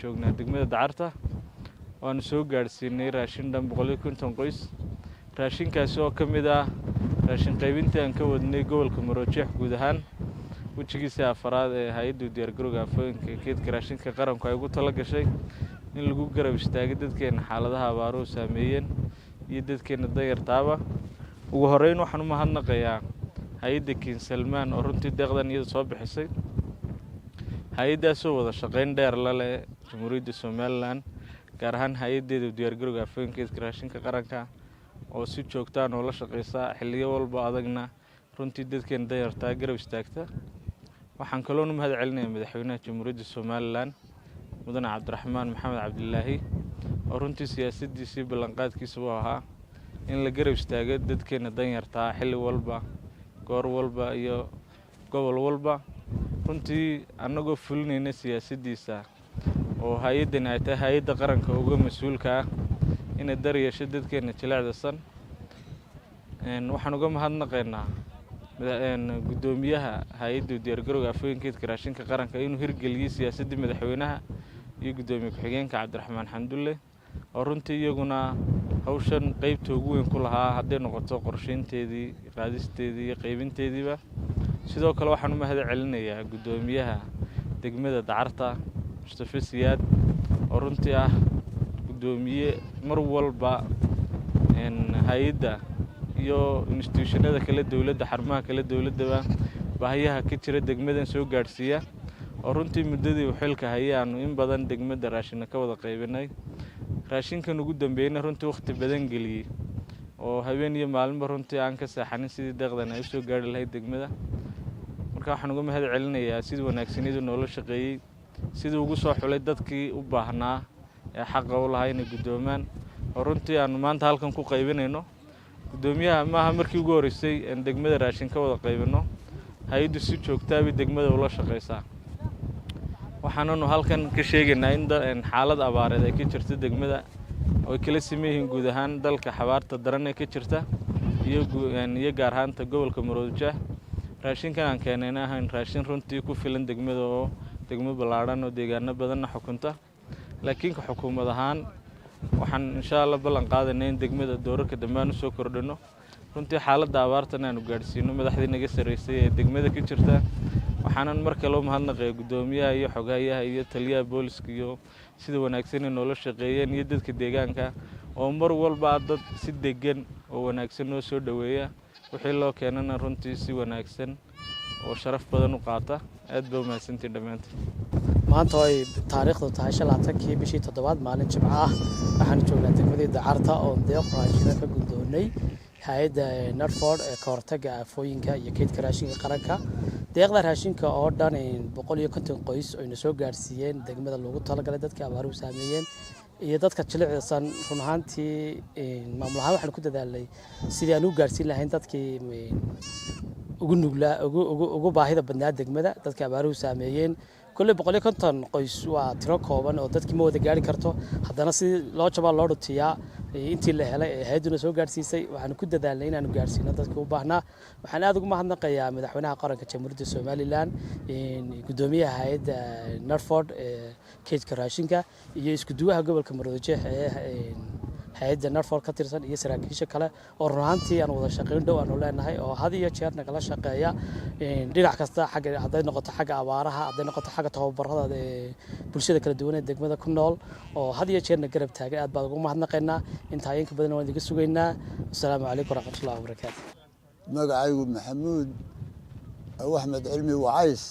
Joognaa degmada Dacarta. Waanu soo gaadhsiinay raashin dhan 150 qoys. Raashinkaasi oo ka mid ah raashin qaybintii aan ka wadnay gobolka Maroodijeex guud ahaan, wejigiisii afaraad ee hay-addu diyaargarowga aafooyinka keydka raashinka qaranku ay ugu tala gashay in lagu garab istaagay dadkeena xaaladaha abaaruhu saameeyeen iyo dadkeena danyartaaba. Ugu horeyn, waxaan u mahadnaqayaa hay-adda King Salmaan oo runtii deeqdan iyada soo bixisay, hay-addaasoo wada shaqeyn dheer la leh Jamhuuriyadda Somaliland, gaar ahaan hay-addeeda diyaargarowga aafooyinka keydka raashinka qaranka oo si joogtaan oo la shaqeysa, xilliyo walba adagna runtii dadkeena danyartaa garab istaagta. Waxaan kaloona mahad celinayaa madaxweynaha Jamhuuriyadda Somaliland, mudane Cabdiraxmaan Maxamed Cabdilaahi, oo runtii siyaasaddiisii ballanqaadkiisa u ahaa in la garab istaago dadkeena danyartaa xilli walba, goor walba iyo gobol walba. Runtii annagoo fulinayna siyaasaddiisa oo hay-addani ay tahay hay-adda qaranka uga mas-uulka ah inay daryeesho dadkeena jilicdasan, waxaan uga mahadnaqaynaa guddoomiyaha hay-adda diyaargarowga aafooyinka keydka raashinka qaranka inuu hirgeliyey siyaasaddii madaxweynaha iyo guddoomiye ku-xigeenka Cabdiraxmaan Xamdulle, oo runtii iyaguna hawshan qeybta ugu weyn ku lahaa, hadday noqoto qorsheynteedii, qaadisteedii iyo qaybinteediiba. Sidoo kale, waxaan u mahad celinayaa guddoomiyaha degmada Dacarta, Mustafe Siyaad, oo runtii ah guddoomiye mar walba hay-adda iyo institutionada kale dowladda, xarumaha kale dowladdaba baahiyaha ka jira degmadan soo gaadhsiiya, oo runtii muddadii uu xilka hayay aanu in badan degmada raashina ka wada qaybinay. Raashinkan ugu dambeeyeyna runtii wakhti badan geliyey oo habeen iyo maalinba runtii aan ka seexanin sidii deeqdan ay usoo gaarhi lahayd degmada. Marka waxaan uga mahad celinayaa sidii wanaagsaniduu noola shaqeeyey, sidii ugu soo xulay dadkii u baahnaa ee xaqa u lahaa inay guddoomaan, oo runtii aanu maanta halkan ku qaybinayno. Guddoomiyaha maaha markii ugu horreysay aan degmada raashin ka wada qaybinno. Hay-addu si joogtaabay degmada ula shaqeysaa. Waxaananu halkan ka sheegaynaa in xaalad abaareed ay ka jirto degmada oo ay kala siman yihiin guud ahaan dalka xabaarta daran ee ka jirta iyo gaar ahaanta gobolka Maroodijeex. Raashinkan aan keenayna ahayn raashin runtii ku filan degmada, oo degmo ballaadhan oo deegaano badanna xukunta, laakiin ka xukuumad ahaan waxaan insha Allah ballan qaadanay in degmada doorarka dambe aan usoo kordhino, runtii xaaladda abaartan aanu gaadhsiino madaxdii naga sarreysay ee degmada ka jirta. Waxaanan mar kale u mahadnaqaya guddoomiyaha iyo xoghayaha iyo taliyaha booliska iyo sida wanaagsan ay noola shaqeeyeen, iyo dadka deegaanka oo mar walba dad si degan oo wanaagsan noo soo dhoweeya, wixii loo keenana runtii si wanaagsan oo sharaf badan u qaata. Aad baa umahadsantiin dhammaantiin. Maanta oo ay taariikhdu tahay 25-kii bishii toddobaad, maalin Jimco ah, waxaan joognaa degmadii Dacarta oon deeq raashina ka guddoonnay hay-adda NETFOND ee ka hortagga aafooyinka iyo keydka raashinka qaranka. Deeqda raashinka oo dhan 150 qoys oyna soo gaarsiiyeen degmada loogu talagalay dadka abaaruhu saameeyeen iyo dadka jilicsan. Run ahaantii, maamul ahaan waxaan ku dadaalnay sidii aan u gaarsiin lahayn dadkii ugu nuglaa, ugu baahida badnaa degmada, dadka abaaruhu saameeyeen. Kolley 150 qoys waa tiro kooban oo dadkii ma wada gaari karto. Haddana si loo jabaa loo dhutiyaa, intii la helay ee hay-adduna soo gaarsiisay waxaanu ku dadaalnay inaanu gaarsiino dadkii u baahnaa. Waxaan aad ugu mahadnaqayaa madaxweynaha qaranka Jamhuuriyadda Somaliland, guddoomiyaha hay-adda NETFOND ee keydka raashinka, iyo isku duwaha gobolka Maroodijeex ee hay-adda NETFOND ka tirsan, iyo saraakiisha kale oo run ahaantii aan wada shaqayn dhow aanu leenahay, oo had iyo jeer nagala shaqeeya dhinac kasta, xagga hadday noqoto xagga abaaraha, hadday noqoto xagga tababarada bulshada kala duwan ee degmada ku nool, oo had iyo jeerna garab taagan. Aad baan ugu mahadnaqaynaa. Intaa inka badan waan idinka sugaynaa. Asalaamu calaykum waraxmatullahi wabarakaatu. Magacaygu Maxamuud Axmed Cilmi Wacays.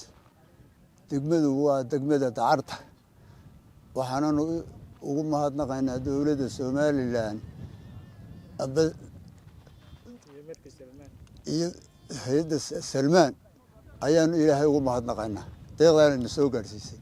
Degmadu waa degmada Dacarta. Waxaananu ugu mahadnaqaynaa dowladda Somaliland aba iyo hay-adda Salmaan ayaanu Ilaahay ugu mahadnaqaynaa deeqdaanayna soo gaadhsiisay.